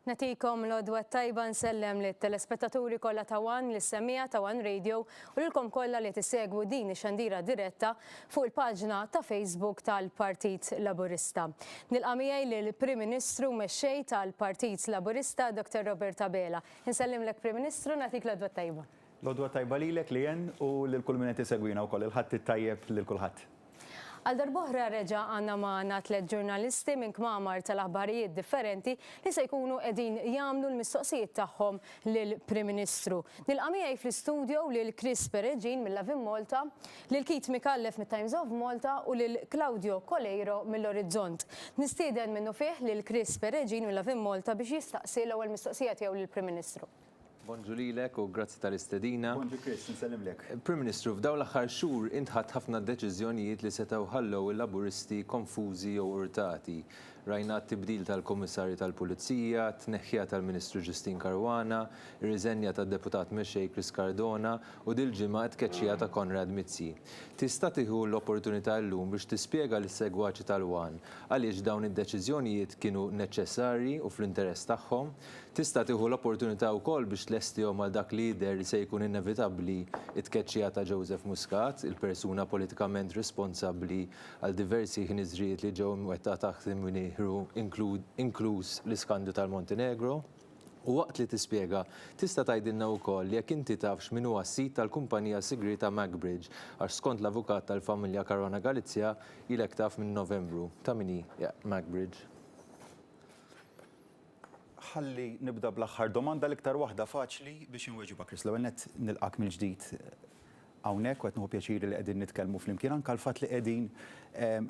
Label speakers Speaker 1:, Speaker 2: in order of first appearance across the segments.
Speaker 1: Nagħtikom l-għodwa t-tajba nsellem lit-telespettaturi kollha ta' one, lis-semmiegħa ta' one Radio u lilkom kollha li qed issegwu din ix-xandira diretta fuq il-paġna ta' Facebook tal-Partit Laburista. Nilqa' miegħi lill-Prim Ministru u Mexxej tal-Partit Laburista Dr Robert Abela. Insellimlek Prim Ministru, nagħtik l-għodwa t-tajba.
Speaker 2: L-għodwa t-tajba lilek Leanne u lil kull min qed isegwina wkoll. Il-Ħadd it-tajjeb lil kulħadd.
Speaker 1: Għal darb'oħra reġa' għandna magħna tlett ġurnalisti minn kmamar tal-aħbarijiet differenti li se jkunu qegħdin jagħmlu l-mistoqsijiet tagħhom lill-Prim Ministru. Nilqa' miegħi fl-istudio lil Chris Peregin mill-Lovin Malta, lil Keith Micallef mit-Times of Malta u lil Claudio Coleiro mill-Orizzont. Nistieden minnufih lil Chris Peregin mill-Lovin Malta biex jistaqsi l-ewwel mistoqsija tiegħu lill-Prim Ministru.
Speaker 3: Bonġu lilek u grazzi tal-istedina.
Speaker 2: Bonġu Chris, insellimlek.
Speaker 3: Prim Ministru, f'dawn l-aħħar xhur int ħadt ħafna deċiżjonijiet li setgħu ħallew il-Laburisti konfużi jew urtati. Rajna t-tibdil tal-Kummissarju tal-Pulizija, t-tneħħija tal-Ministru Justyne Caruana, ir-riżenja tad-Deputat Mexxej Chris Cardona u dil-ġimgħa t-tkeċċija ta' Konrad Mizzi. Tista' tieħu l-opportunità llum biex tispjega lis-segwaċi tal-ONE għaliex dawn id-deċiżjonijiet kienu neċċesarji u fl-interess tagħhom? Tista' tieħu l-opportunità wkoll biex tlestihom għal dak li jidher li se jkun inevitabbli t-tkeċċija ta' Joseph Muscat, il-persuna politikament responsabbli għal diversi ħniżrijiet li ġew imwettqa taħt imnieħru inkluż l-iskandlu tal-Montenegro. U waqt li tispjega, tista' tgħidilna wkoll jekk inti tafx min huwa s-sid tal-kumpanija sigrieta Macbridge għax skont l-avukat tal-familja Caruana Galizia ilek taf minn Novembru. Ta' min hi Macbridge?
Speaker 2: Ħalli nibda bl-aħħar domanda, l-iktar waħda faċli biex inweġibha Chris. L-ewwel nett nilqgħek mill-ġdid hawnhekk u qed nieħu pjaċir li qegħdin nitkellmu flimkien anke l-fatt li qegħdin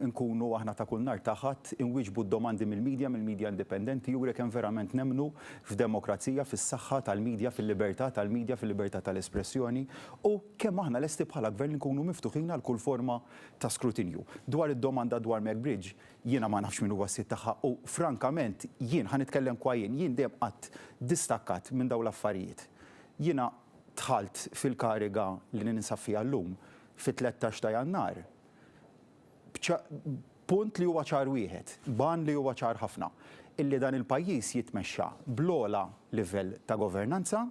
Speaker 2: nkunu aħna ta' kull nhar ta' Ħadd inwieġbu d-domandi mill-media, mill-media indipendenti juri kemm verament nemmnu f'demokrazija, fis-saħħa tal-media, fil-libertà tal-media, fil-libertà tal-espressjoni u kemm aħna lesti bħala gvern li nkunu miftuħin għal kull forma ta' skrutinju. Dwar id-domanda dwar MacBridge, Jiena ma nafx min huwa s-sid tagħha u frankament jien, ħa nitkellem kwa jien, jien dejjem qgħadt distakkat minn dawn l-affarijiet. Jiena dħalt fil-kariga li ninsab fiha llum fit-13 ta' Jannar b'punt li huwa ċar wieħed, b'għan li huwa ċar ħafna, illi dan il-pajjiż jitmexxa bl-ogħla livell ta' governanza,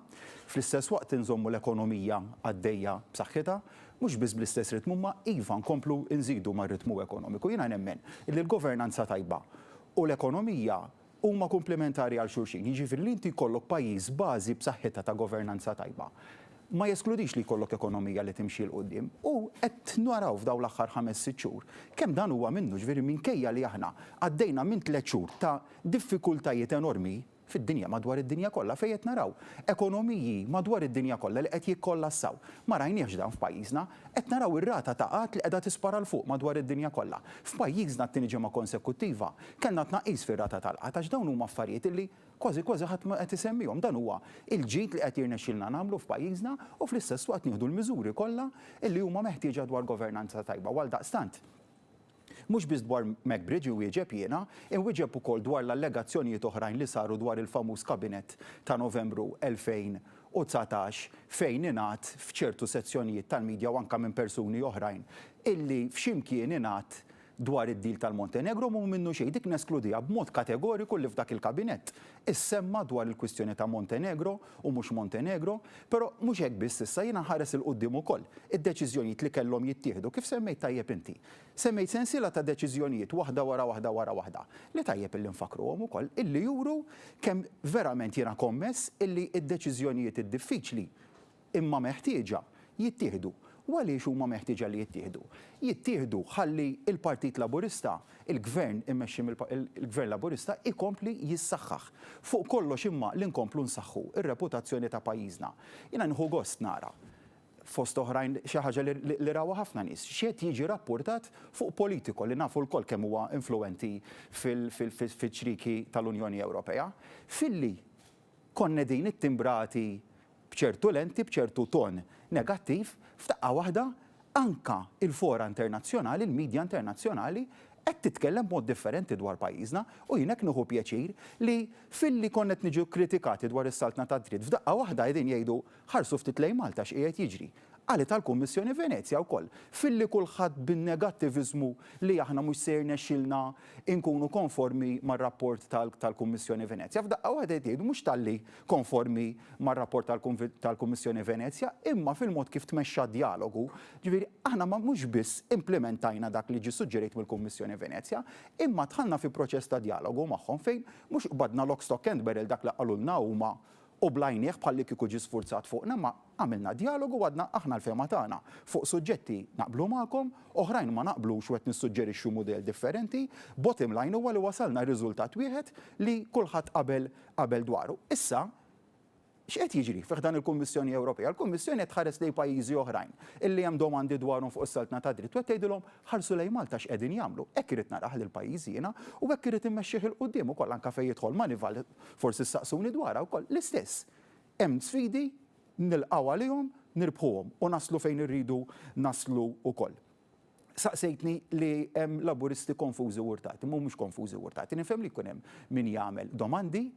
Speaker 2: fl-istess waqt inżommu l-ekonomija għaddejja b'saħħitha, mhux biss bl-istess ritmu imma iva nkomplu nżidu mar-ritmu ekonomiku. Jiena nemmen illi l-governanza tajba u l-ekonomija huma kumplimentari għal xulxin. Jiġifieri li inti jkollok pajjiż b'bażi b'saħħitha ta' governanza tajba ma jeskludix li jkollok ekonomija li timxi 'l quddiem. U qed naraw f'dawn l-aħħar ħames, sitt xhur kemm dan huwa minnu, ġifieri minkejja li aħna għaddejna minn tlett xhur ta' diffikultajiet enormi, fid-dinja, madwar id-dinja kollha, fejn qed naraw ekonomiji madwar id-dinja kollha li qed jikkollassaw. Ma rajniehx dan f'pajjiżna. Qed naraw ir-rata ta' qgħad li qiegħda tispara 'l fuq madwar id-dinja kollha. F'pajjiżna t-tieni ġimgħa konsekuttiva kellna tnaqqis fir-rata tal-qgħad għax dawn huma affarijiet illi kważi kważi ħadd ma qed isemmihom. Dan huwa l-ġid li qed jirnexxilna nagħmlu f'pajjiżna u fl-istess waqt nieħdu l-miżuri kollha illi huma meħtieġa dwar governanza tajba. U għaldaqstant, Mhux biss dwar MacBridge iwieġeb jiena, inwieġeb ukoll dwar l-allegazzjonijiet oħrajn li saru dwar il-famuż kabinett ta' Novembru 2019 fejn ingħad f'ċertu sezzjonijiet tal-media u anke minn persuni oħrajn illi f'xi mkien ingħad dwar id-deal tal-Montenegro mhu minnu xejn. Dik neskludiha b'mod kategoriku li f'dak il-kabinett issemma dwar il-kwistjoni ta' Montenegro u mhux Montenegro, però mhux hekk biss issa jiena nħares 'il quddiem ukoll. Id-deċiżjonijiet li kellhom jittieħdu, kif semmejt tajjeb inti. Semmejt sensiela ta' deċiżjonijiet waħda wara waħda wara waħda, li tajjeb illi nfakkruhom ukoll, illi juru kemm verament jiena kommess illi d-deċiżjonijiet id-diffiċli imma meħtieġa jittieħdu. U għaliex huma meħtieġa li jittieħdu? Jittieħdu ħalli l-Partit Laburista, il-Gvern immexxi mill-Gvern Laburista ikompli jissaħħaħ. Fuq kollox imma li nkomplu nsaħħu r-reputazzjoni ta' pajjiżna. Jiena nieħu gost nara, fost oħrajn xi ħaġa li rawha ħafna nies, x'qed jiġi rappurtat fuq Politico li nafu lkoll kemm huwa influwenti fil-ċrieki tal-Unjoni Ewropea, filli konna qegħdin ittimbrati b'ċertu lenti, b'ċertu ton negattiv, f'daqqa waħda anka il-fora internazzjonali, il-media internazzjonali qed titkellem b'mod differenti dwar pajjiżna u jien hekk nieħu pjaċir li filli konna qed niġu kkritikati dwar is-saltna tad-dritt, f'daqqa waħda qegħdin jgħidu ħarsu ftit lejn Malta x'qiegħed jiġri. Qalitha l-Kummissjoni Venezja wkoll, filli kulħadd bin-negattiviżmu li aħna mhux se jirnexxilna nkunu konformi mar-rapport tal-Kummissjoni Venezja. F'daqqa waħda qed jgħidu mhux talli konformi mar-rapport tal-Kummissjoni Venezja, imma fil-mod kif tmexxa d-djalogu. Ġifieri aħna ma mhux biss implimentajna dak li ġie suġġerit mill-Kummissjoni Venezja, imma dħalna fi proċess ta' djalogu magħhom fejn mhux qbadna lock, stock and barrel dak li qalulna huma u blajnieh bħallikieku ġie sfurzat fuqna imma għamilna djalogu u għadna aħna l-fehma tagħna fuq suġġetti naqblu magħkom, oħrajn ma naqblux u qed nissuġġerixxu mudell differenti, bottom line huwa li wasalna riżultat wieħed li kulħadd qabel qabel dwaru. Issa, x'qed jiġri fi ħdan il-Kummissjoni Ewropea? Il-Kummissjoni qed tħares lejn pajjiżi oħrajn illi hemm domandi dwarhom fuq is-saltna tad-dritt u qed tgħidilhom ħarsu lejn Malta x'qegħdin jagħmlu. Hekk irrid narah lill-pajjiż jiena u hekk irrid immexxih 'il quddiem ukoll anke fejn jidħol Moneyval Forsi ssaqsuni dwarha wkoll. L-istess. Hemm sfidi, nilqgħu għalihom, nirbħuhom u naslu fejn irridu naslu wkoll. Saqsejtni li hemm Laburisti konfużi u urtati. Mhumiex konfużi u urtati. Nifhem li jkun hemm min jagħmel domandi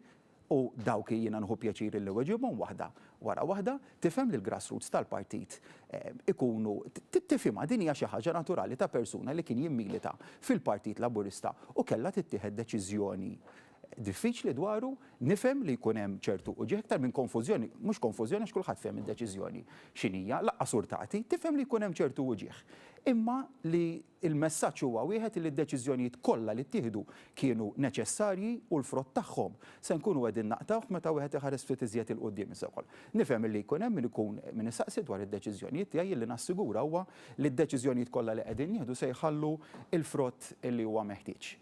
Speaker 2: u dawk jiena nieħu pjaċir illi weġibhom waħda wara waħda. Tifhem li l-grassroots tal-partit ikunu, tifhimha, din hija xi ħaġa naturali ta' persuna li kien jimmilita fil-Partit Laburista u kellha tittieħed deċiżjoni diffiċli dwaru, nifhem li jkun hemm ċertu uġigħ iktar minn konfużjoni, mhux konfużjoni għax kulħadd fehem id-deċiżjoni x'inhija, lanqas urtati, tifhem li jkun hemm ċertu uġigħ. Imma li l-messaġġ huwa wieħed li d-deċiżjonijiet kollha li ttieħdu kienu neċessarji u l-frott tagħhom se nkunu qegħdin naqtgħuh meta wieħed iħares ftit iżjed 'il quddiem issa wkoll. Nifhem li jkun hemm min ikun min isaqsi dwar id-deċiżjonijiet tiegħi li nassigura huwa li d-deċiżjonijiet kollha li qegħdin nieħdu se jħallu l-frott li huwa meħtieġ.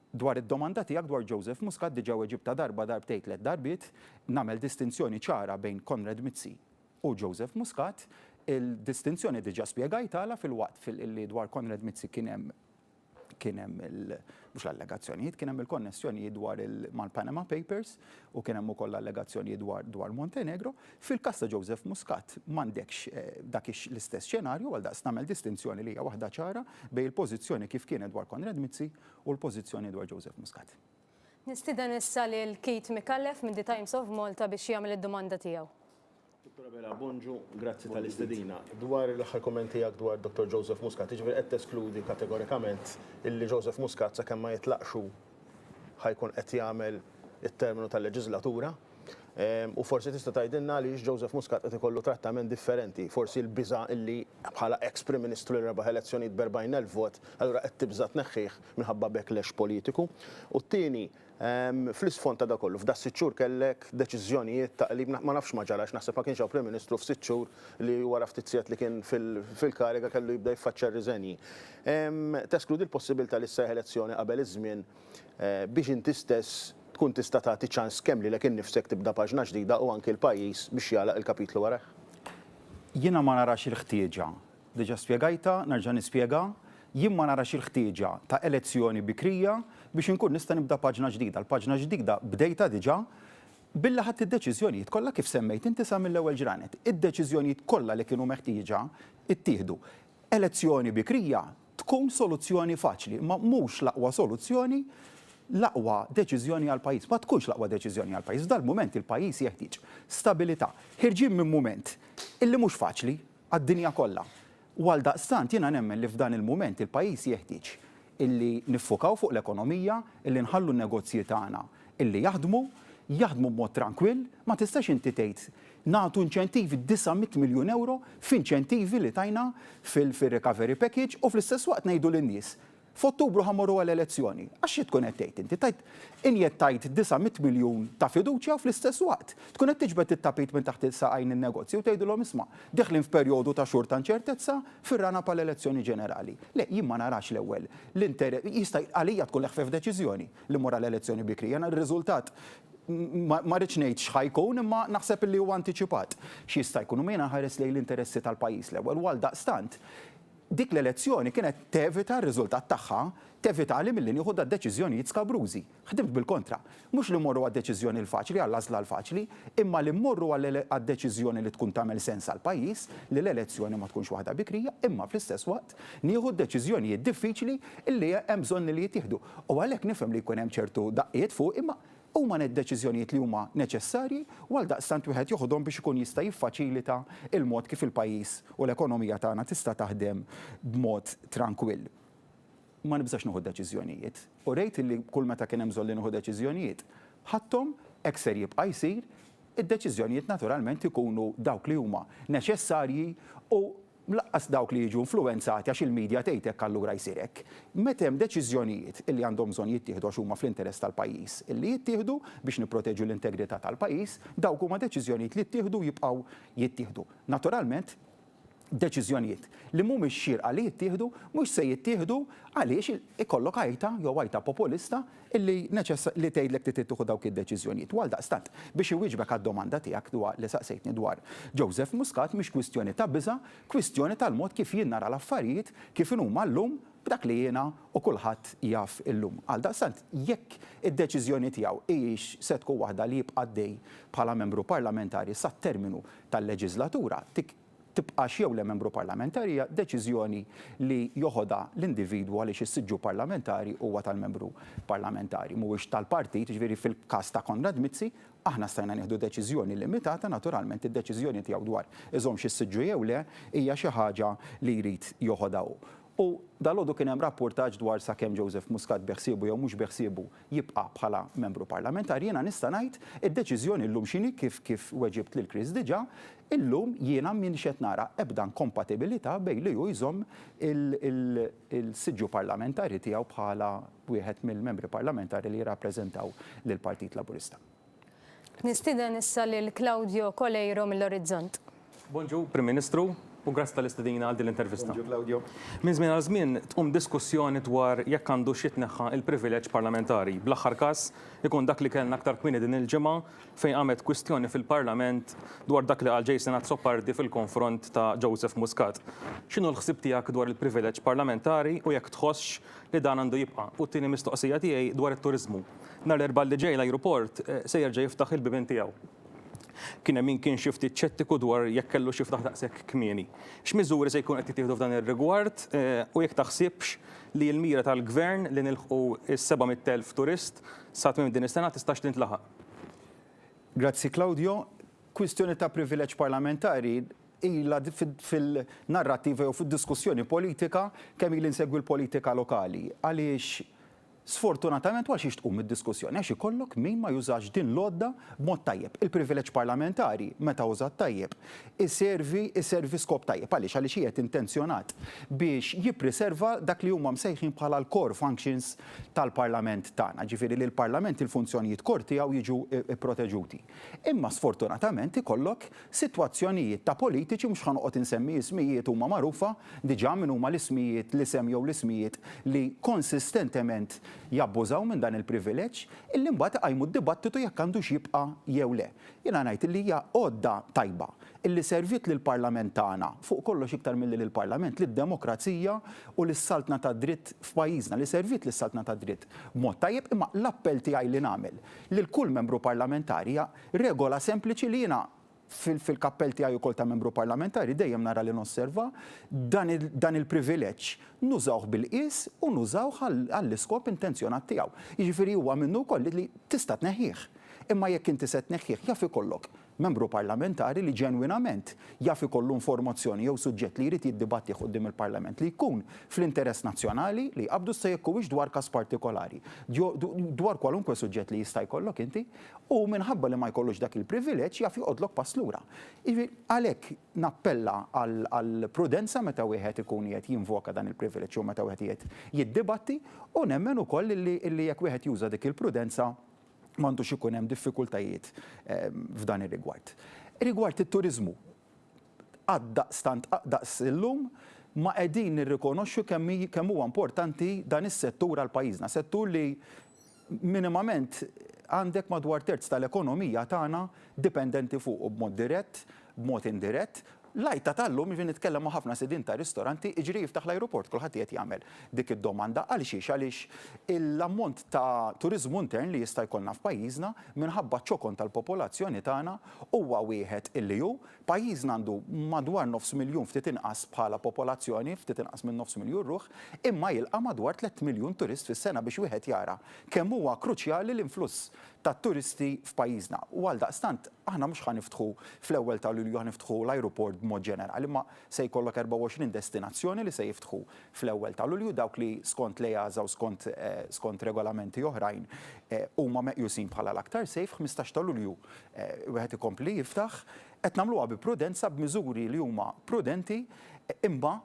Speaker 2: Dwar id-domanda tiegħek dwar Joseph Muscat diġà weġibtha darba, darbtejn, tlett darbiet. Nagħmel distinzjoni ċara bejn Konrad Mizzi u Joseph Muscat. Il-distinzjoni diġà spjegajthalha filwaqt li dwar Konrad Mizzi kien hemm kien hemm il mhux l-allegazzjonijiet, kien hemm il-konnessjonijiet dwar il mal-Panama Papers u kien hemm ukoll allegazzjonijiet dwar dwar Montenegro. Fil-każ ta' Joseph Muscat m'għandekx dak l-istess xenarju għaldaqs nagħmel distinzjoni li hija waħda ċara bejn il-pożizzjoni kif kienet dwar Konrad Mizzi u l-pożizzjoni dwar Joseph Muscat.
Speaker 1: Nistieden issa lil Keith Micallef minn The Times of Malta biex jagħmel id-domanda tiegħu.
Speaker 4: Dottor Abela, bonġu, grazzi tal-istedina. Dwar l-aħħar kumment tiegħek dwar Dottor Joseph Muscat, jiġifieri qed teskludi kategorikament illi Joseph Muscat sakemm ma jitlaqx hu ħa jkun qed jagħmel it-terminu tal-leġiżlatura? U forsi tista' tgħidilna għaliex Joseph Muscat qed ikollu trattament differenti. Forsi l-biża' illi bħala eks Prim Ministru li rebaħ elezzjonijiet b'40,000 vot, allura qed tibża' tneħħih minħabba backlash politiku. U t-tieni, fl-isfond ta' dak kollu, f'das-sitt xhur kellek deċiżjonijiet ta' qlib, ma nafx ma ġarax, naħseb ma kienx hawn Prim Ministru f'sitt xhur li wara ftit sigħat li kien fil-kariga kellu jibda jiffaċċja r-riżenji. Teskludi l-possibilità li ssejjaħ elezzjoni qabel iż-żmien biex inti stess tkun tista' tagħti ċans kemm lilek innifsek tibda paġna ġdida u anki l-pajjiż biex jagħlaq il-kapitlu warajh?
Speaker 2: Jiena ma narax il-ħtieġa, diġà spjegajtha, nerġa' nispjega, jien ma narax il-ħtieġa ta' elezzjoni bikrija biex inkun nista' nibda paġna ġdida. Il-paġna ġdida bdejtha diġà billi ħadt id-deċiżjonijiet kollha kif semmejt inti sa mill-ewwel ġranet. Id-deċiżjonijiet kollha li kienu meħtieġa ttieħdu. Elezzjoni bikrija tkun soluzzjoni faċli, imma mhux l-aqwa soluzzjoni, l-aqwa deċiżjoni għall-pajjiż. Ma tkunx l-aqwa deċiżjoni għall-pajjiż. F'dal-mument il-pajjiż jeħtieġ stabilità. Ħirġin minn mument illi mhux faċli għad-dinja kollha. U għaldaqstant jiena nemmen li f'dan il-mument il-pajjiż jeħtieġ illi niffukaw fuq l-ekonomija, illi nħallu n-negozji tagħna illi jaħdmu, jaħdmu b'mod trankwill, ma tistax inti tgħid nagħtu inċentivi 900 miljun ewro f'inċentivi li tajna fil-recovery package u fl-istess waqt ngħidu lin-nies f'Ottubru ħa mmorru għal elezzjoni. Għax xi tkun qed tgħid inti? Tgħid injettajt 900 miljun ta' fiduċja u fl-istess waqt tkun qed tiġbed it-tapit minn taħt saqajn in-negozji u tgħidilhom isma' deħlin f'perjodu ta' xhur ta' inċertezza fir-run-up għal elezzjoni ġenerali. Le, jien ma narax l-ewwel l-inter jista' għalija tkun l-eħfef deċiżjoni li mmur għal elezzjoni bikrija. Jiena r-riżultat ma rridx ngħid x'ħa jkun imma naħseb illi huwa antiċipat x'jista' jkun. Imma jiena nħares lejn l-interessi tal-pajjiż l-ewwel u għaldaqstant dik l-elezzjoni kienet tevita r-riżultat tagħha tevitali milli nieħu dad-deċiżjonijiet skabrużi. Ħdimt bil-kontra. Mhux li mmorru għad-deċiżjoni l-faċli, għall-għażla l-faċli, imma li mmorru għad-deċiżjoni li tkun tagħmel sens għall-pajjiż, li l-elezzjoni ma tkunx waħda bikrija, imma fl-istess waqt nieħu d-deċiżjonijiet diffiċli li hemm bżonn li jittieħdu. U għalhekk nifhem li jkun hemm ċertu daqqiet fuq, imma. Huma deċiżjonijiet li huma neċessarji u għaldaqstant wieħed joħodhom biex ikun jista' jiffaċilita l-mod kif il-pajjiż u l-ekonomija tagħna tista' taħdem b'mod trankwill. Ma nibżax nieħu deċiżjonijiet. U rejt li kull meta kien hemm bżonn li nieħu deċiżjonijiet, ħadthom, hekk ser jibqa' jsir. Id-deċiżjonijiet naturalment ikunu dawk li huma neċessarji u Lanqas dawk li jiġu influwenzati għax il-media tgħid hekk allura jsir hekk. Meta hemm deċiżjonijiet illi għandhom bżonn jittieħdu għax huma fl-interess tal-pajjiż illi jittieħdu biex nipproteġu l-integrità tal-pajjiż, dawk huma deċiżjonijiet li ttieħdu u jibqgħu jittieħdu. Naturalment, deċiżjonijiet li mhumiex xierqa li jittieħdu mhux se jittieħdu għaliex ikollok għajta jew għajta populista illi neċess li tgħidlek li trid tieħu dawk id-deċiżjonijiet. U għaldaqstant, biex iwieġbek għad-domanda tiegħek dwar li saqsejtni dwar Joseph Muscat mhix kwistjoni ta' biża', kwistjoni tal-mod kif jien nara l-affarijiet kif inhuma llum b'dak li jiena u kulħadd jaf illum. Għaldaqstant, jekk id-deċiżjoni tiegħu hijiex se tkun waħda li jibqa' għaddej bħala membru parlamentari sat-terminu tal-leġiżlatura, dik tibqax jew le membru parlamentari hija deċiżjoni li joħodha l-individwu għaliex is-siġġu parlamentari huwa tal-membru parlamentari, mhuwiex tal-partit, jiġifieri fil-każ ta' Konrad Mizzi aħna stajna nieħdu deċiżjoni limitata, naturalment id-deċiżjoni tiegħu dwar iżommx is-siġġu jew le hija xi ħaġa li jrid joħodha hu. U dalgħodu kien hemm rappurtaġġ dwar sakemm Joseph Muscat beħsiebu jew mhux beħsiebu jibqa' bħala membru parlamentari. Jiena nista' ngħid id-deċiżjoni llum x'inhi kif kif weġibt lil Chris diġà, illum jiena m'iniex qed nara ebda inkompatibilità bejn li hu jżomm il-siġġu parlamentari tiegħu bħala wieħed mill-membri parlamentari li jirrappreżentaw lill-Partit Laburista.
Speaker 1: Nistieden issa lil Claudio Coleiro mill-Orizzont.
Speaker 5: Bonġu, Prim Ministru, u grazzi tal-istedina għal din l-intervista.
Speaker 2: Bonġu, Claudio.
Speaker 5: Minn żmien għal żmien tqum diskussjoni dwar jekk għandux jitneħħa l-privileġġ parlamentari. Bl-aħħar każ ikun dak li kellna aktar kmieni din il-ġimgħa fejn qamet kwistjoni fil-Parlament dwar dak li qal Jason Azzopardi fil-konfront ta' Joseph Muscat. X'inhu l-ħsieb tiegħek dwar il-privileġġ parlamentari u jekk tħossx li dan għandu jibqa'? U t-tieni mistoqsija tiegħi dwar it-turiżmu. Nhar l-Erbgħa li ġej l-ajruport se jerġa' jiftaħ il-bibien tiegħu. Kien hemm min kien xi ftit ċettiku dwar jekk kellux jiftaħ daqshekk kmieni. X'miżuri se jkunu qed jittieħdu f'dan ir-rigward u jekk taħsibx li l-mira tal-Gvern li nilħqu s-700,000 turist sa tmiem din is-sena tistax tintlaħaq?
Speaker 2: Grazzi Claudio. Kwistjoni ta' privileġġ parlamentari ilha fil-narrattiva jew fid-diskussjoni politika kemm ili nsegwi l-politika lokali. Għaliex Sfortunatament għal xiex tqum id-diskussjoni? Għax ikollok min ma jużax din l-għodda b'mod tajjeb. Il-privileġġ parlamentari, meta użat tajjeb, iservi iservi skop tajjeb. Għaliex? Għaliex qiegħed intenzjonat biex jippriserva dak li huma msejħin bħala l-core functions tal-Parlament tagħna, ġifieri li l-Parlament il-funzjonijiet core tiegħu jiġu pproteġuti. Imma sfortunatament ikollok Sitwazzjonijiet ta' politiċi, mhux ħa noqgħod insemmi ismijiet huma magħrufa diġà min huma l-ismijiet, l-isem jew l-ismijiet li konsistentement jabbużaw minn dan il-privileġġ, illi mbagħad iqajmu d-dibattitu jekk għandux jibqa' jew le. Jiena ngħid illi hija għodda tajba illi serviet lill-Parlament tagħna, fuq kollox iktar milli lill-Parlament, lid-demokrazija u lis-saltna tad-dritt f'pajjiżna, li serviet lis-saltna tad-dritt b'mod tajjeb, imma l-appell tiegħi li nagħmel lil kull membru parlamentari hija Regola sempliċi li jiena fil-kappell tiegħi wkoll ta' membru parlamentari dejjem nara li nosserva, dan dan il-privileġġ nużawh bil-qies u nużawh għall-iskop intenzjonat tiegħu. Jiġifieri huwa minnu wkoll li tista' tneħħih. Imma jekk inti se tneħħih jaf ikollok membru parlamentari li ġenwinament jaf ikollu informazzjoni jew suġġett li jrid jiddibattih quddiem il-Parlament li jkun fl-interess nazzjonali li jqabbdu issa jekk huwiex dwar każ partikolari, dwar kwalunkwe suġġett li jista' jkollok inti, U minħabba li ma jkollux dak il-privileġġ jaf joqgħodlok pass lura. Jiġifieri għalhekk nappella għall-prudenza meta wieħed ikun qiegħed jinvoka dan il-privileġġ jew meta wieħed qiegħed jiddibatti u nemmen ukoll illi jekk wieħed juża dik il-prudenza m'għandux ikun hemm diffikultajiet f'dan ir-rigward. Rigward it-turiżmu, Qatt daqstant daqs illum ma qegħdin nirrikonoxxu kemm kemm huwa importanti dan is-settur għal pajjiżna. Settur li minimament għandek madwar terz tal-ekonomija tagħna dipendenti fuqu b'mod dirett, b'mod indirett. L-għajta tal-lum, jiġifieri nitkellem ma' ħafna sidien ta' ristoranti, iġri jiftaħ l-ajruport, kulħadd qiegħed jagħmel dik id-domanda. Għal xiex? Għaliex l-ammont ta' turiżmu intern li jista' jkollna f'pajjiżna minħabba ċ-ċokon tal-popolazzjoni tagħna huwa wieħed illi hu, pajjiżna għandu madwar nofs miljun ftit inqas bħala popolazzjoni, ftit inqas minn nofs miljun ruħ, imma jilqa' madwar tlett miljun turist fis-sena biex wieħed jara kemm huwa kruċjali l-influss tat-turisti f'pajjiżna. U għaldaqstant aħna mhux ħa niftħu fl-ewwel ta' Lulju ħa niftħu l-ajruport b'mod ġenerali, imma se jkollok 24 destinazzjoni li se jiftħu fl-ewwel ta' Lulju, dawk li skont l-EASA u skont skont regolamenti oħrajn huma meqjusin bħala l-aktar safe. 15 ta' Lulju wieħed ikompli jiftaħ. Qed nagħmluha bi prudenza, b'miżuri li huma prudenti, imma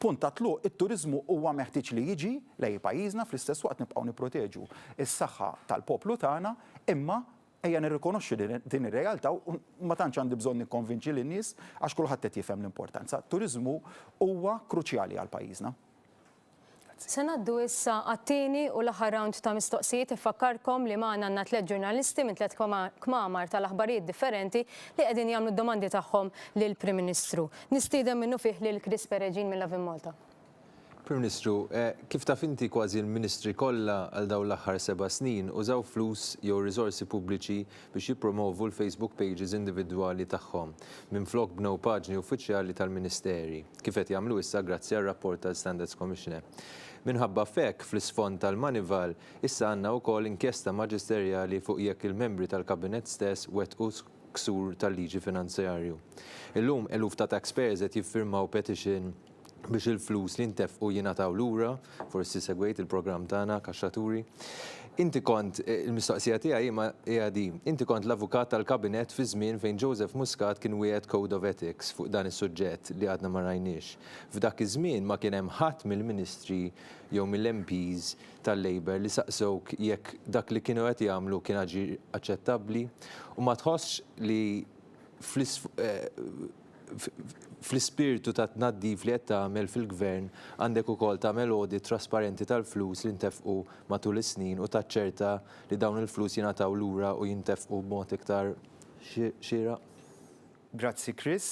Speaker 2: Punt ta' tluq, it-turiżmu huwa meħtieġ li jiġi lejn pajjiżna, fl-istess waqt nibqgħu nipproteġu s-saħħa tal-poplu tagħna, imma ejja nirrikonoxxu din ir-realtà u ma tantx għandi bżonn nikkonvinċi lin-nies għax kulħadd qed jifhem l-importanza. T-turiżmu huwa kruċjali għal pajjiżna.
Speaker 1: Se ngħaddu issa għat-tieni u l-aħħar round ta' mistoqsijiet. Infakkarkom li magħna għandna tlett ġurnalisti minn tlett kmamar tal-aħbarijiet differenti li qegħdin jagħmlu d-domandi tagħhom lill-Prim Ministru. Nistieden minnufih lil Chris Peregin minn Lovin Malta.
Speaker 3: Prim Ministru, kif taf inti kważi l-Ministri kollha għal dawn l-aħħar seba' snin użaw flus jew riżorsi pubbliċi biex jippromovu l-Facebook pages individwali tagħhom minflok bnew paġni uffiċjali tal-Ministeri, kif qed jagħmlu issa grazzi għar-rapport tal-Standards Commissioner. Minħabba f'hekk, fl-isfond tal-Moneyval, issa għandna wkoll inkjesta maġisterjali fuq jekk il-membri tal-Kabinett stess wettqu ksur tal-liġi finanzjarju. Illum eluf ta' taxpayers qed jiffirmaw petition biex il-flus li ntefqu jingħataw lura, forsi segwejt il-programm tagħna Kaxxaturi. Inti kont, il-mistoqsija tiegħi imma hija din, inti kont l-avukat tal-Kabinett fi żmien fejn Joseph Muscat kien wiegħed Code of Ethics fuq dan is-suġġett li għadna ma rajniex. F'dak iż-żmien ma kien hemm ħadd mill-Ministri jew mill-MPs tal-Labour li saqsewk jekk dak li kienu qed jagħmlu kien aġir aċċettabbli u ma tħossx li fl-ispirtu ta' tnaddif li qed tagħmel fil-Gvern għandek ukoll tagħmel audit trasparenti tal-flus li ntefqu matul is-snin u taċċerta li dawn il-flus jingħataw lura u jintefqu b'mod iktar xieraq?
Speaker 2: Grazzi Chris.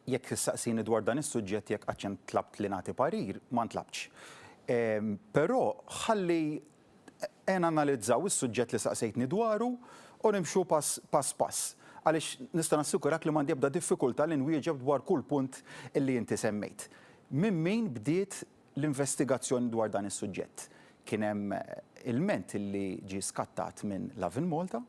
Speaker 2: Jekk tistaqsini dwar dan is-suġġett jekk qattx intlabt li nagħti parir, ma ntlabtx. Però ħalli nanalizzaw is-suġġett li saqsejtni dwaru u nimxu pass pass pass. Għaliex nista' nassikurak li m'għandi ebda diffikultà li nwieġeb dwar kull punt li inti semmejt. Minn min bdiet l-investigazzjoni dwar dan is-suġġett? Kien hemm ilment li ġie skattat minn Lovin Malta,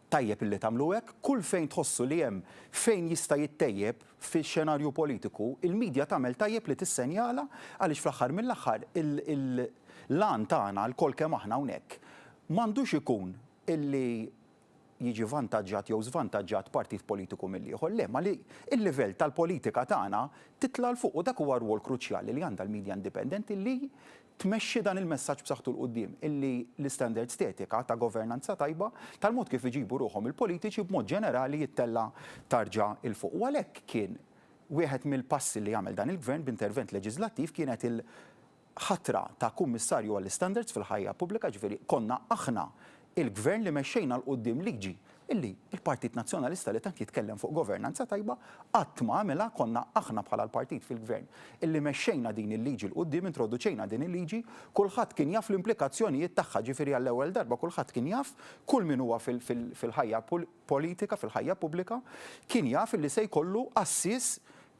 Speaker 2: Tajjeb illi tagħmlu hekk, kull fejn tħossu li hemm fejn jista' jittejjeb fix-xenarju politiku, il-media tagħmel tajjeb li tissenjala għaliex fl-aħħar mill-aħħar l-għan tagħna lkoll kemm aħna hawnhekk m'għandux ikun illi jiġi vantaġġat jew żvantaġġat partit politiku mill-ieħor, le, ma li l-livell tal-politika tagħna titla' 'l fuq u dak huwa rwol kruċjali li għandha l-media indipendenti li tmexxi dan il-messaġġ b'saħħtu 'l quddiem, illi l-istandards t'etika, ta' governanza tajba, tal-mod kif iġibu ruħhom il-politiċi b'mod ġenerali jittella' tarġa' 'l fuq. U għalhekk kien wieħed mill-passi li għamel dan il-Gvern b'intervent leġiżlattiv kienet il-ħatra ta' Kummissarju għall-Istandards fil-Ħajja Pubblika, ġifieri konna aħna il-Gvern li mexxejna 'l quddiem liġi Illi l-Partit Nazzjonalista li tant jitkellem fuq governanza tajba qatt ma għamilha, konna aħna bħala l-partit fil-Gvern illi mexxejna din il-liġi 'l quddiem, introduċejna din il-liġi, kulħadd kien jaf l-implikazzjonijiet tagħha, ġifieri għall-ewwel darba kulħadd kien jaf, kull min huwa fil-ħajja politika, fil-ħajja pubblika, kien jaf illi se jkollu għassies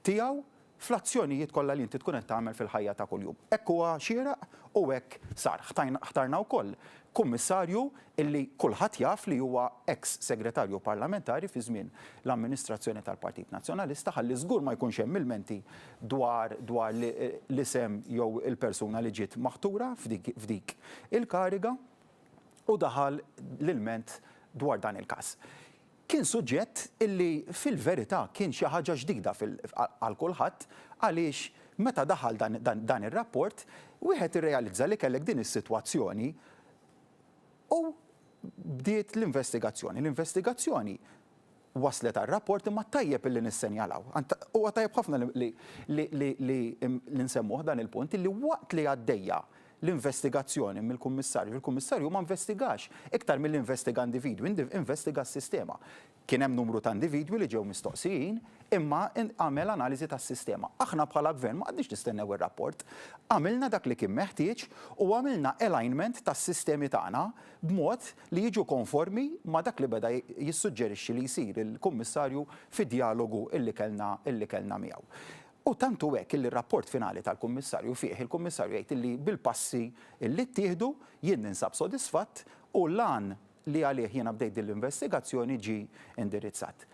Speaker 2: tiegħu fl-azzjonijiet kollha li inti tkun qed tagħmel fil-ħajja ta' kuljum. Hekk huwa xieraq u hekk sar. Ħtarna wkoll Kummissarju illi kulħadd jaf li huwa eks Segretarju Parlamentari fi żmien l-amministrazzjoni tal-Partit Nazzjonalista ħalli żgur ma jkunx hemm ilmenti dwar dwar l-isem jew il-persuna li ġiet maħtura f'dik f'dik il-kariga u daħal l-ilment dwar dan il-każ. Kien suġġett illi fil-verità kien xi ħaġa ġdida għal kulħadd għaliex meta daħal dan ir-rapport wieħed irrealizza li kellek din is-sitwazzjoni u bdiet l-investigazzjoni. L-investigazzjoni waslet għar-rapport imma tajjeb illi nissenjalaw. Huwa tajjeb ħafna li nsemmuh dan il-punt illi waqt li għaddejja. l-investigazzjoni mill-Kummissarju. Il-Kummissarju ma investigax iktar milli investiga individwi, investiga s-sistema. Kien hemm numru ta' individwi li ġew mistoqsijin, imma għamel analiżi tas-sistema. Aħna bħala Gvern ma qgħadniex nistennew ir-rapport. Għamilna dak li kien meħtieġ u għamilna alignment tas-sistemi tagħna b'mod li jiġu konformi ma' dak li beda jissuġġerixxi li jsir il-Kummissarju fid-djalogu illi kellna illi kellna miegħu. U tant hu hekk illi r-rapport finali tal-Kummissarju fih il-Kummissarju jgħid illi bil-passi illi ttieħdu jien ninsab sodisfatt u l-għan li għalih jiena bdejt din l-investigazzjoni ġie indirizzat.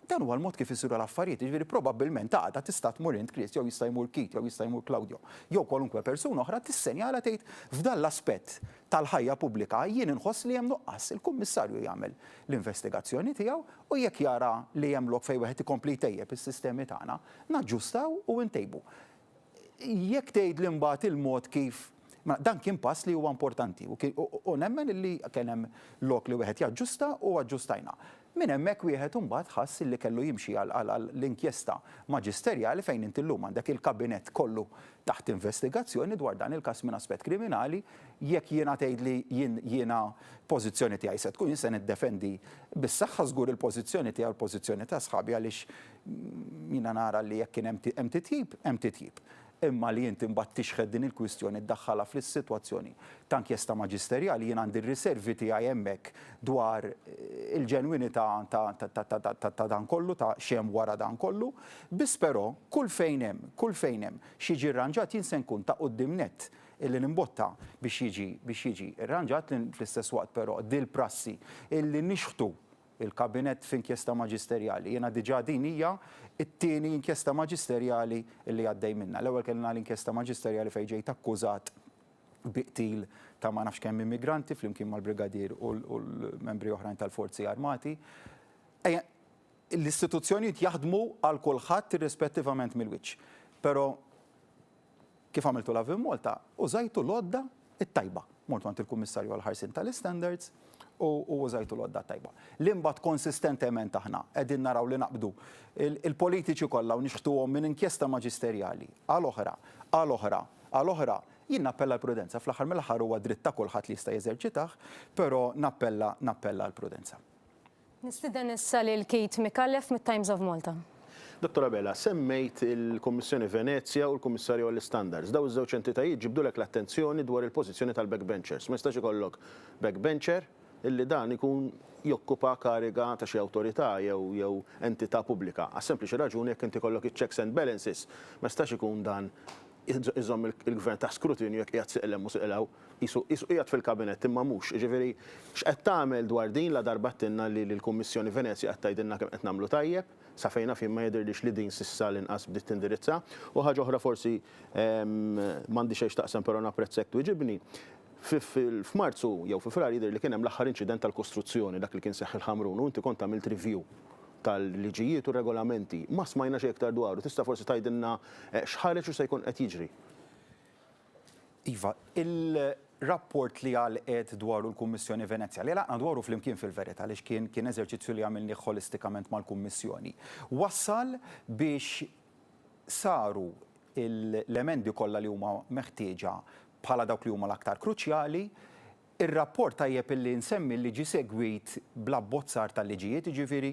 Speaker 2: Dan huwa l-mod kif isiru l-affarijiet, jiġifieri probabbilment għada tista' tmur int Chris jew jista' jmur Keith jew jista' jmur Claudio jew kwalunkwe persuna oħra tissenjala tgħid f'dan l-aspett tal-ħajja pubblika jien inħoss li hemm nuqqas. Il-Kummissarju jagħmel l-investigazzjoni tiegħu u jekk jara li hemm lok fejn wieħed ikompli jtejjeb is-sistemi tagħna, naġġustaw u ntejbu. Jekk tgħidli mbagħad il-mod kif, mela dan kien pass li huwa importanti u nemmen illi kien hemm lok li wieħed jaġġusta u aġġustajna. Minn hemmhekk wieħed imbagħad ħass illi kellu jimxi għal inkjesta maġisterjali fejn inti llum għandek il-kabinett kollu taħt investigazzjoni dwar dan il-każ minn aspett kriminali. Jekk jiena tgħidli jien jiena pożizzjoni tiegħi se tkun jien se niddefendi bis-saħħa żgur il-pożizzjoni tiegħi u l-pożizzjoni ta' sħabi għaliex Jiena nara li jekk kien hemm titjib, hemm titjib. Imma li inti mbagħad tixħet din il-kwistjoni ddaħħalha fl-sitwazzjoni ta' inkjesta maġisterjali, jien għandi r-riservi tiegħi hemmhekk dwar il-ġenwinità ta' dan kollu, ta' x'hemm wara dan kollu. Biss però, kull fejn hemm, kull fejn hemm x'jiġi rranġat jien se nkun ta' quddiem nett illi nimbotta biex jiġi biex jiġi rranġat, fl-istess waqt però dil-prassi illi nixħtu il-Kabinett f'inkjesta maġisterjali. Jiena diġà din hija t-tieni inkjesta maġisterjali li għaddej minnha. L-ewwel kellna l-inkjesta maġisterjali fejn ġejt akkużat bi qtil ta' ma nafx kemm immigranti flimkien mal-Brigadier u l-membri oħrajn tal-Forzi Armati. L-istituzzjonijiet jaħdmu għal kulħadd irrispettivament mill-wiċċ. Però Kif għamiltu Lovin Malta, użajtu l-għodda t-tajba. Mortu għand il-Kummissarju għall-Ħarsien tal-Istandards u użajtu l-għodda t-tajba. Li mbagħad konsistentement aħna qegħdin naraw li naqbdu il-politiċi kollha u nixħtuhom minn inkjesta maġisterjali għal oħra, għal oħra, għal oħra, jien nappella għall-prudenza. Fl-aħħar mill-aħħar huwa dritt ta' kulħadd li jista' jeżerċitah, però nappella nappella għall-prudenza.
Speaker 1: Nistieden issa lil Keith Micallef mit-Times of Malta.
Speaker 4: Dottor Abela, semmejt il-Kummissjoni Venezja u l-Kummissarju għall-Istandards. Dawn iż-żewġ entitajiet ġibdulek l-attenzjoni dwar il-pożizzjoni tal-backbenchers. Ma jistax ikollok backbencher illi dan ikun jokkupa kariga ta' xi awtorità jew jew entità pubblika. Għas-sempliċi raġuni jekk inti jkollok iċ-checks and balances, ma jistax ikun dan iżomm il-Gvern taħt skrutinju jekk qiegħed sieq 'l hemm u sieq 'l hawn. Qisu qisu qiegħed fil-kabinett imma mhux. Jiġifieri x'qed tagħmel dwar din ladarba għedtilna li l-Kummissjoni Venezja qed tgħidilna kemm qed nagħmlu tajjeb? Sa fejn naf jien ma jidhirlix li din s'issa l-inqas bdiet tindirizza. U ħaġa oħra forsi m'għandi xejn x'taqsam però napprezza jekk twiġibni. F'Marzu jew fi Frar jidher li kien hemm l-aħħar inċident tal-kostruzzjoni, dak li kien seħħ il-Ħamrun u inti kont għamilt review tal-liġijiet u regolamenti. Ma smajna xejn iktar dwaru. Tista' forsi tgħidilna x'ħareġ u se jkun qed jiġri?
Speaker 2: Iva, il-rapport li għalqet dwaru l-Kummissjoni Venezja, li għalaqna dwaru flimkien fil-verità għaliex kien kien eżerċizzju li għamilnih ħolistikament mal-Kummissjoni, wassal biex saru l-emendi kollha li huma meħtieġa bħala dawk li huma l-aktar kruċjali. Ir-rapport tajjeb illi nsemmi li ġie segwit bl-abbozzar tal-liġijiet, jiġifieri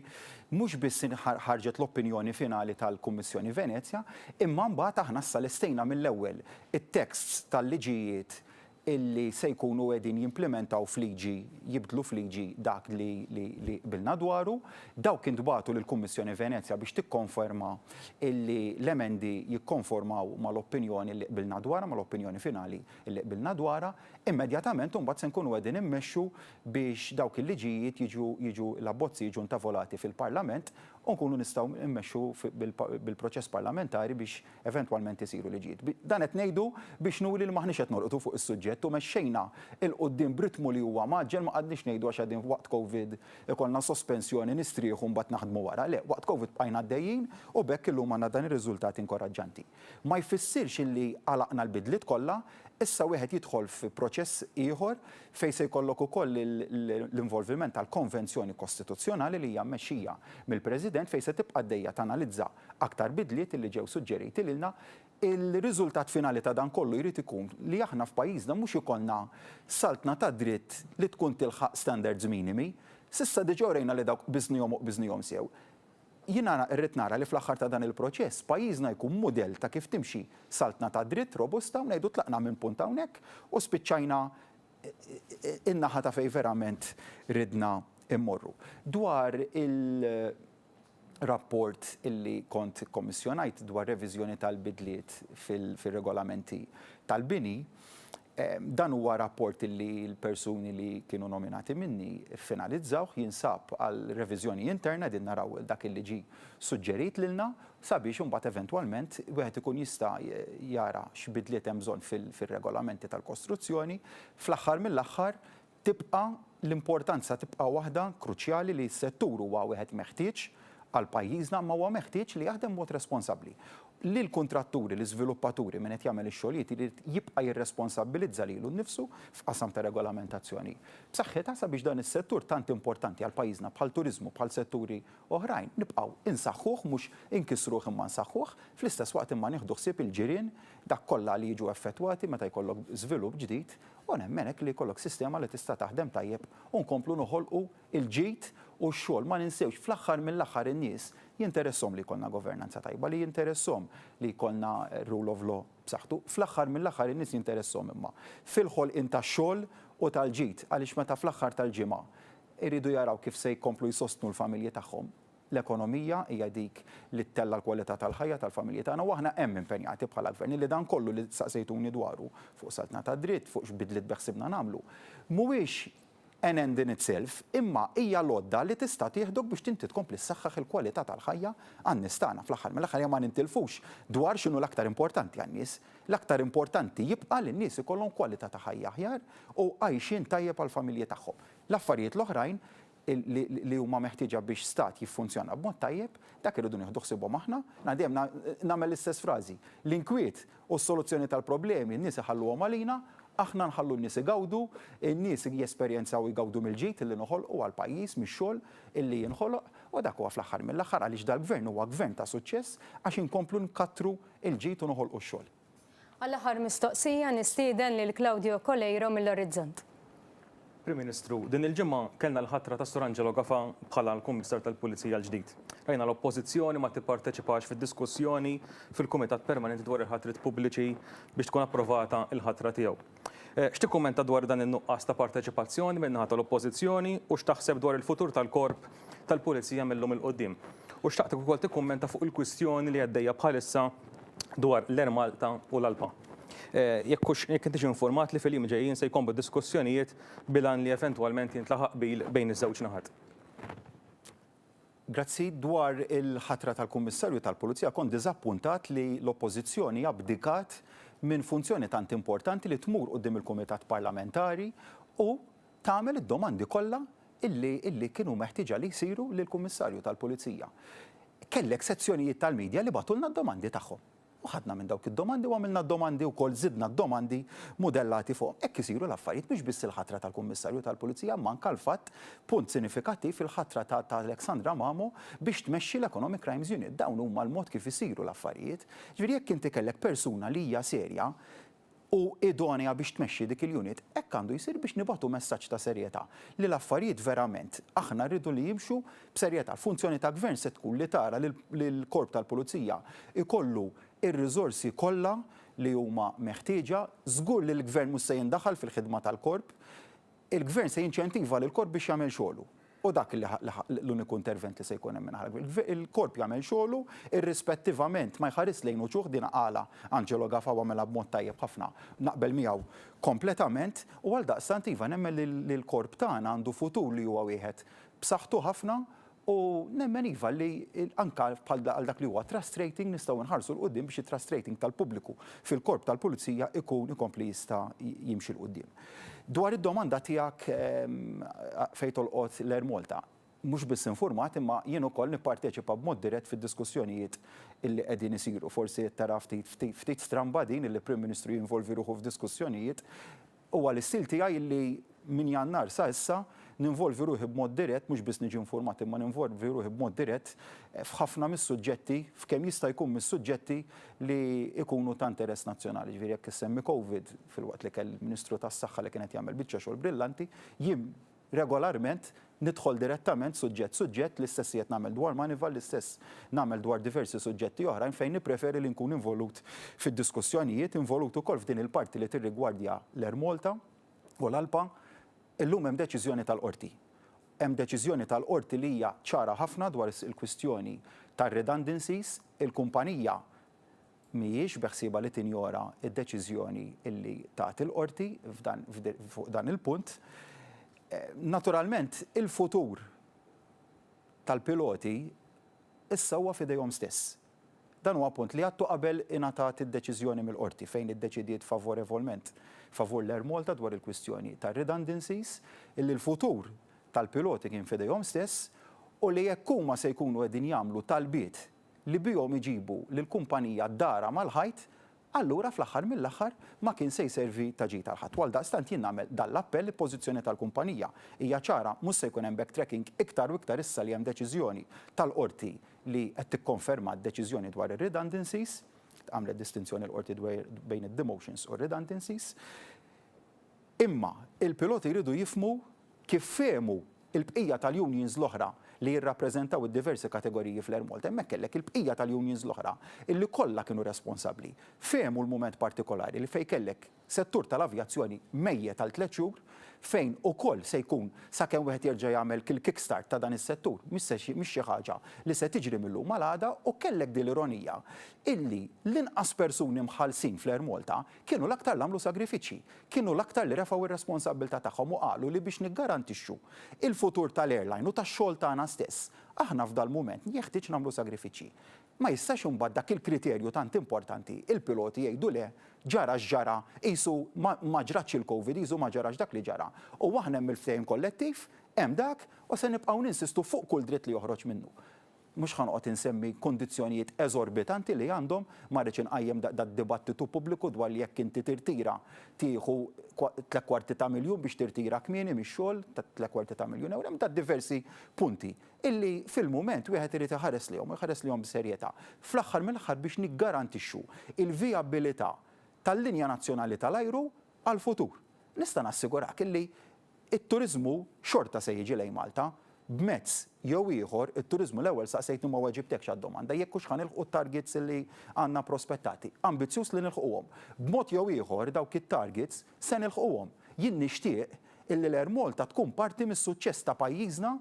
Speaker 2: mhux biss ħarġet l-opinjoni finali tal-Kummissjoni Venezja, imma mbagħad aħna issa lestejna mill-ewwel it-texts tal-liġijiet illi se jkunu qegħdin jimplimentaw f'liġi, jibdlu f'liġi dak li li qbilna dwaru. Dawk intbagħtu lill-Kummissjoni Venezja biex tikkonferma illi l-emendi jikkonformaw mal-opinjoni li qbilna dwarha, mal-opinjoni finali illi qbilna dwarha. Immedjatament imbagħad se nkunu qegħdin immexxu biex dawk il-liġijiet jiġu jiġu l-abbozzi jiġu ntavolati fil-Parlament u nkunu nistgħu mmexxu bil-proċess parlamentari biex eventwalment isiru liġijiet. Dan qed ngħidu biex nuri li m'aħniex qed norqdu fuq is-suġġett u mexxejna 'l quddiem b'ritmu li huwa mgħaġġel ma qgħadniex ngħidu għax qegħdin waqt Covid ikollna sospensjoni nistrieħu mbagħad naħdmu wara. Le, waqt Covid bqajna għaddejjin u b'hekk illum għandna dan ir-riżultat inkoraġġanti. Ma jfissirx illi għalaqna l-bidliet kollha, issa wieħed jidħol fi proċess ieħor fejn se jkollok ukoll l-involviment tal-Konvenzjoni Kostituzzjonali li hija mmexxija mill-President fejn se tibqa' għaddejja tanalizza aktar bidliet illi ġew suġġeriti lilna. Il-riżultat finali ta' dan kollu jrid ikun li aħna f'pajjiżna mhux ikollna saltna tad-dritt li tkun tilħaq standards minimi. S'issa diġà urejna li dawk qbiżnihom u qbiżnihom sew. Jiena rrid nara li fl-aħħar ta' dan il-proċess pajjiżna jkun mudell ta' kif timxi saltna tad-dritt robusta u ngħidu tlaqna minn punt hawnhekk u spiċċajna in-naħa ta' fejn verament ridna mmorru. Dwar il- rapport illi kont ikkommissjonajt dwar reviżjoni tal-bidliet fir-regolamenti tal-bini. Dan huwa rapport illi l-persuni li kienu nominati minni ffinalizzawh, jinsab għal reviżjoni interna, qegħdin naraw dak illi ġie suġġerit lilna sabiex imbagħad eventwalment wieħed ikun jista' jara x'bidliet hemm bżonn fir-regolamenti tal-kostruzzjoni. Fl-aħħar mill-aħħar, Tibqa' l-importanza tibqa' waħda kruċjali li s-settur huwa wieħed meħtieġ għal pajjiżna imma huwa meħtieġ li jaħdem b'mod responsabbli. Li l-kuntratturi, l-iżviluppaturi, min qed jagħmel ix-xogħlijiet irid jibqa' jirresponsabbilizza lilu nnifsu f'qasam ta' regolamentazzjoni b'saħħitha sabiex dan is-settur tant importanti għal pajjiżna bħal turiżmu bħal setturi oħrajn nibqgħu insaħħuh mhux inkissruh imma nsaħħuh, fl-istess waqt imma nieħdu ħsieb il-ġirien, dak kollha li jiġu effettwati meta jkollok żvilupp ġdid U nemmen hekk li jkollok sistema li tista' taħdem tajjeb u nkomplu noħolqu l-ġid u x-xogħol. Ma ninsewx, fl-aħħar mill-aħħar in-nies jinteresshom li jkollna governanza tajba, li jinteresshom li jkollna rule of law b'saħħtu. Fl-aħħar mill-aħħar in-nies jinteresshom imma fil-ħolqien tax-xogħol u tal-ġid għaliex meta fl-aħħar tal-ġimgħa jridu jaraw kif se jkomplu jsostnu l-familji tagħhom, L-ekonomija hija dik li ttella' l-kwalità tal-ħajja tal-familji tagħna u aħna hemm impenjati bħala Gvern illi dan kollu li saqsejtuni dwaru fuq saltna tad-dritt, fuq x'bidliet beħsiebna nagħmlu, mhuwiex an end in itself imma hija l-għodda li tista' tieħdok biex inti tkompli ssaħħaħ il-kwalità tal-ħajja għan-nies tagħna. Fl-aħħar mill-aħħar ejja ma nintilfux dwar x'inhu l-aktar importanti għan-nies. L-aktar importanti jibqa' li n-nies ikollhom kwalità ta' ħajja aħjar u għajxien tajjeb għall-familji tagħhom. L-affarijiet l-oħrajn li huma meħtieġa biex stat jiffunzjona b'mod tajjeb, dak irridu nieħdu ħsiebhom aħna. Jiena dejjem nagħmel l-istess frażi. L-inkwiet u s-soluzzjoni tal-problemi n-nies iħalluhom għalina, aħna nħallu n-nies igawdu, in-nies jesperjenzaw u jgawdu mill-ġid li noħolqu għall-pajjiż, mix-xogħol illi jinħoloq u dak huwa fl-aħħar mill-aħħar għaliex dal-Gvern huwa gvern ta' suċċess għax inkomplu nkattru l-ġid u noħolqu x-xogħol.
Speaker 1: Għall-aħħar mistoqsija nistieden lil Claudio Coleiro mill-Orizzont.
Speaker 5: Prim Ministru, din il-ġimgħa kellna l-ħatra ta' Sur Angelo Gafà bħala l-Kummissar tal-Pulizija l-ġdid. Rajna l-Oppożizzjoni ma tipparteċipax fid-diskussjoni fil-Kumitat Permanenti dwar il-Ħatriet Pubbliċi biex tkun approvata l-ħatra tiegħu. X'tikkummenta dwar dan in-nuqqas ta' parteċipazzjoni min-naħa tal-Oppożizzjoni u x'taħseb dwar il-futur tal-Korp tal-Pulizija mil-lum 'il quddiem? U xtaqtek ukoll tikkummenta fuq il-kwistjoni li għaddejja bħalissa dwar l-Air Malta u l-ALPA. Jekk hux jekk intix informat li fil-jiem ġejjin se jkomplu diskussjonijiet bil-għan li eventwalment jintlaħaq qbil bejn iż-żewġ naħat.
Speaker 2: Grazzi. Dwar il-ħatra tal-Kummissarju tal-Pulizija kont diżappuntat li l-Oppożizzjoni abdikat minn funzjoni tant importanti li tmur quddiem il-Kumitat Parlamentari u tagħmel id-domandi kollha illi illi kienu meħtieġa li jsiru lill-Kummissarju tal-Pulizija. Kellek sezzjonijiet tal-media li bagħtulna d-domandi tagħhom. U ħadna minn dawk id-domandi u għamilna d-domandi wkoll żidna d-domandi mudellati fuqhom. Hekk isiru l-affarijiet mhux biss il-ħatra tal-Kummissarju tal-Pulizija imma anke l-fatt, punt sinifikattiv, il-ħatra ta' ta' Alexandra Mamo biex tmexxi l-Economic Crimes Unit. Dawn huma l-mod kif isiru l-affarijiet. Ġifieri jekk inti kellek persuna li hija serja, u idonea biex tmexxi dik il-unit, hekk għandu jsir biex nibagħtu messaġġ ta' serjetà li l-affarijiet verament aħna rridu li jimxu b'serjetà. L-funzjoni ta' Gvern se tkun li tara li l-Korp tal-Pulizija jkollu r-riżorsi kollha li huma meħtieġa. Żgur li l-Gvern mhux se jindaħal fil-ħidma tal-Korp. Il-Gvern se jinċentiva lill-Korp biex jagħmel xogħlu. U dak l-uniku intervent li se jkun hemm min-naħa tal-Gvern. Il-Korp jagħmel xogħlu irrispettivament ma jħarisx lejn uċuħ, din qalha Angelo Gafà u għamilha b'mod tajjeb ħafna, naqbel miegħu kompletament, u għaldaqstant iva nemmen li l-Korp tagħna għandu futur li huwa wieħed b'saħħtu ħafna U nemmen iva li anke bħal għal dak li huwa trust rating nistgħu nħarsu 'l quddiem biex it-trust rating tal-pubbliku fil-korp tal-pulizija jkun ikompli jista' jimxi 'l quddiem. Dwar id-domanda tiegħek fejn tolqot l-Air Malta, mhux biss infurmat imma jien ukoll nipparteċipa b'mod dirett fid-diskussjonijiet illi qegħdin isiru. Forsi qed tara ftit ftit stramba din illi Prim Ministru jinvolvi ruħu f'diskussjonijiet. Huwa l-istil tiegħi illi minn Jannar sa issa Ninvolvi ruħi b'mod dirett, mhux biss niġi infurmat imma ninvolvi ruħi b'mod dirett f'ħafna mis-suġġetti, f'kemm jista' jkun mis-suġġetti li jkunu ta' interess nazzjonali. Jiġifieri jekk issemmi Covid, filwaqt li kelli l-Ministru tas-Saħħa li kien qed jagħmel biċċa xogħol brillanti, jien regolarment nidħol direttament suġġett suġġett, l-istess qiegħed nagħmel dwar Moneyval, l-istess nagħmel dwar diversi suġġetti oħrajn fejn nippreferi li nkun involut fid-diskussjonijiet, involut ukoll f'din il-parti li tirrigwardja l-Air Malta u l-ALPA. Illum hemm deċiżjoni tal-Qorti. Hemm deċiżjoni tal-Qorti li hija ċara ħafna dwar il-kwistjoni tar-redundancies. Il-kumpanija mhijiex beħsiebha li tinjora d-deċiżjoni li tat il-Qorti f'dan fuq dan il-punt. Naturalment, il-futur tal-piloti issa huwa f'idejhom stess. Dan huwa punt li għadtu qabel ingħatat id-deċiżjoni mill-Qorti fejn iddeċidiet favorevolment favur l-Air Malta dwar il-kwistjoni tar-redundancies, illi l-futur tal-piloti kien f'idejhom stess u li jekk huma se jkunu qegħdin jagħmlu talbiet li bihom iġibu lill-kumpanija darha mal-ħajt, allura fl-aħħar mill-aħħar ma kien se jservi ta' ġid għal ħadd. U għaldaqstant jien nagħmel dan l-appell, il-pożizzjoni tal-kumpanija hija ċara, mhux se jkun hemm backtracking iktar u iktar issa li hemm deċiżjoni tal-Qorti li qed tikkonferma d-deċiżjoni dwar ir-redundancies, għamlet distinzjoni l-Qorti bejn id-demotions u r-redundancies. Imma il-piloti jridu jifhmu kif fehmu l-bqija tal-unions l-oħra li jirrappreżentaw id-diversi kategoriji fl-Air Malta. Hemmhekk kellek il-bqija tal-unions l-oħra illi kollha kienu responsabbli. Fehmu l-mument partikolari li fejn kellek settur tal-avjazzjoni mejjet għal tlett xhur fejn ukoll se jkun sakemm wieħed jerġa' jagħmel il-kick start ta' dan is-settur mhix se mhix xi ħaġa li se tiġri mil-lum għal għada u kellek din l-ironija illi l-inqas persuni mħallsin fl-Air Malta kienu l-aktar li għamlu sagrifiċċji, kienu l-aktar li refgħu r-responsabbiltà tagħhom u qalu li biex niggarantixxu l-futur tal-airline u tax-xogħol tagħna stess, aħna f'dal-mument jeħtieġ nagħmlu sagrifiċċji. Ma jistax imbagħad dak il-kriterju tant importanti, il-piloti jgħidu le, ġara x'ġara, qisu ma ma ġratx il-Covid, qisu ma ġarax dak li ġara. U aħna hemm il-ftehim kollettiv, hemm dak, u se nibqgħu ninsistu fuq kull dritt li joħroġ minnu. Mhux ħa noqgħod insemmi kundizzjonijiet eżorbitanti li għandhom, ma rridx inqajjem dad-dibattitu pubbliku dwar li jekk inti tirtira tieħu tlett kwarti ta' miljun biex tirtira kmieni mix-xogħol ta' tlett kwarti ta' miljun ewro, hemm dad-diversi punti illi fil-mument wieħed irid iħares lejhom u jħares lejhom b'serjetà. Fl-aħħar mill-aħħar biex niggarantixxu l-vijabilità tal-linja nazzjonali tal-ajru għall-futur. Nista' nassigurak illi It-turiżmu xorta se jiġi lejn Malta. B'mezz jew ieħor, it-turiżmu l-ewwel saqsejtni ma weġibtekx għad-domanda jekk hux ħa nilħqu t-targets li għandna prospettati. Ambizzjuż li nilħquhom. B'mod jew ieħor dawk it-targets se nilħquhom. Jien nixtieq illi l-Air Malta tkun parti mis-suċċess ta' pajjiżna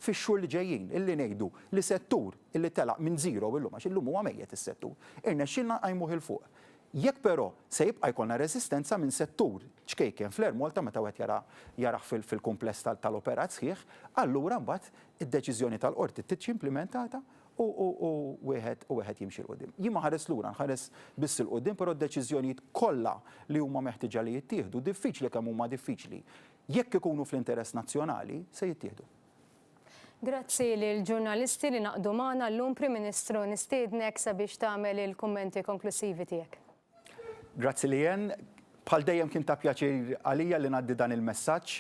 Speaker 2: fix-xhur li ġejjin, illi ngħidu li settur illi telaq minn zero illum, għax illum huwa mejjet is-settur, irnexxielna nqajmuh 'il fuq. Jekk però se jibqa' jkollna reżistenza minn settur ċkejken fl-Air Malta meta wieħed jara jarah fil-kumpless tal-operat sħiħ, allura mbagħad id-deċiżjoni tal-Qorti tiġi implimentata u u wieħed u wieħed jimxi 'l quddiem. Jien ma nħares lura, nħares biss 'il quddiem, però d-deċiżjonijiet kollha li huma meħtieġa li jittieħdu, diffiċli kemm huma diffiċli, jekk ikunu fl-interess nazzjonali, se jittieħdu.
Speaker 1: Grazzi lill-ġurnalisti li ngħaqdu magħna llum. Prim Ministru, nistiednek sabiex tagħmel il-kummenti konklussivi tiegħek.
Speaker 2: Grazzi Leanne. Bħal dejjem kien ta' pjaċir għalija li ngħaddi dan il-messaġġ.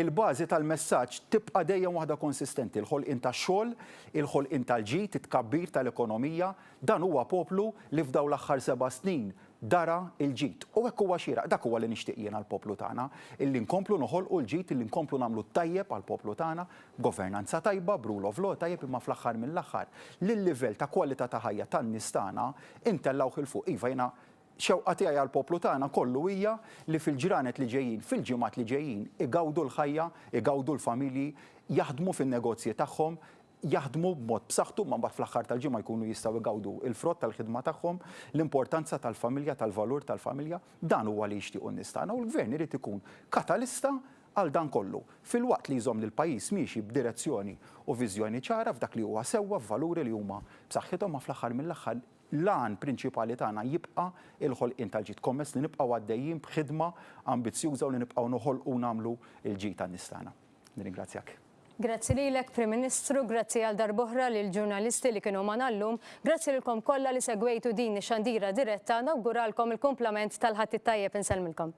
Speaker 2: Il-bażi tal-messaġġ tibqa' dejjem waħda konsistenti, il-ħolqien tax-xogħol, il-ħolqien tal-ġid, it-tkabbir tal-ekonomija. Dan huwa poplu li f'dawn l-aħħar seba' snin dara l-ġid. U hekk huwa xieraq, dak huwa li nixtieq jien għall-poplu tagħna, illi nkomplu noħolqu l-ġid, illi nkomplu nagħmlu t-tajjeb għall-poplu tagħna, b'governanza tajba, b'rule of law tajjeb imma fl-aħħar mill-aħħar li l-livell ta' kwalità ta' ħajja tan-nies tagħna intellgħuh 'il fuq. Iva jiena xewqa tiegħi għall-poplu tagħna kollu hija li fil-ġranet li ġejjin, fil-ġimgħat li ġejjin igawdu l-ħajja, igawdu l-familji, jaħdmu fin-negozji tagħhom, jaħdmu b'mod b'saħħtu imma mbagħad fl-aħħar tal-ġimgħa jkunu jistgħu jgawdu l-frott tal-ħidma tagħhom, l-importanza tal-familja, tal-valur tal-familja. Dan huwa li jixtiequ n-nies tagħna u l-Gvern irid ikun katalista għal dan kollu, filwaqt li jżomm lill-pajjiż miexi b'direzzjoni u viżjoni ċara f'dak li huwa sewwa, f'valuri li huma b'saħħithom ma fl-aħħar mill-aħħar l-għan prinċipali tagħna jibqa' l-ħolqien tal-ġid. Kommess li nibqgħu għaddejjin b'ħidma ambizzjuża u li nibqgħu noħolqu u nagħmlu l-ġid għan-nies tagħna. Nirringrazzjak.
Speaker 1: Grazzi lilek, Prim Ministru, grazzi għal darb'oħra lill-ġurnalisti li kienu magħna llum, grazzi lilkom kollha li segwejtu din ix-xandira diretta, nawguralkom il-kumplament tal-Ħadd it-tajjeb insellmilkom.